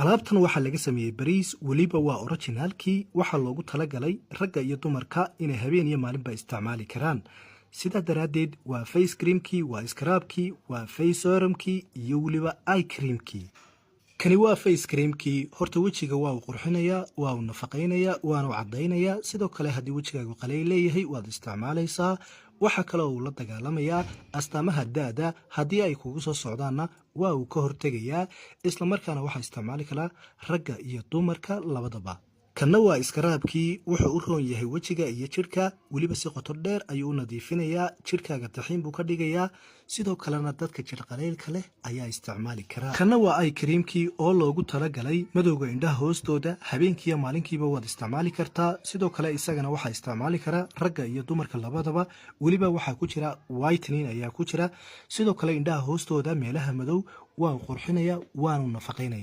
Alaabtan waxaa laga sameeyey bariis, weliba waa originalkii. Waxaa loogu talagalay ragga iyo dumarka inay habeen iyo maalinba isticmaali karaan. Sidaa daraaddeed waa face creamkii, waa scrubkii, waa face serumkii iyo weliba eye creamkii. Kani waa face creamkii. Horta wejiga waa uu qurxinayaa, waa uu nafaqaynayaa, waana u caddaynayaa. Sidoo kale haddii wejigaagu qalay leeyahay, waad isticmaalaysaa. Waxaa kale oo uu la dagaalamayaa astaamaha da'da. Haddii ay kugu soo socdaanna, waa uu ka hortegayaa. Islamarkaana waxaa isticmaali karaa ragga iyo dumarka labadaba. Kanna waa scrubkii. Wuxuu u roon yahay wejiga iyo jidhka, weliba si qoto dheer ayuu u nadiifinayaa. Jidhkaaga taxiin buu ka dhigayaa. Sidoo kalena dadka jidh qaleylka leh ayaa isticmaali karaa. Kanna waa eye creamkii oo loogu talagalay madowga indhaha hoostooda. Habeenkiiyo maalinkiiba waad isticmaali kartaa. Sidoo kale isagana waxaa isticmaali karaa ragga iyo dumarka labadaba. Weliba waxaa ku jira whitening ayaa ku jira. Sidoo kale indhaha hoostooda meelaha madow waa qurxinaya, waanu nafaqaynaya.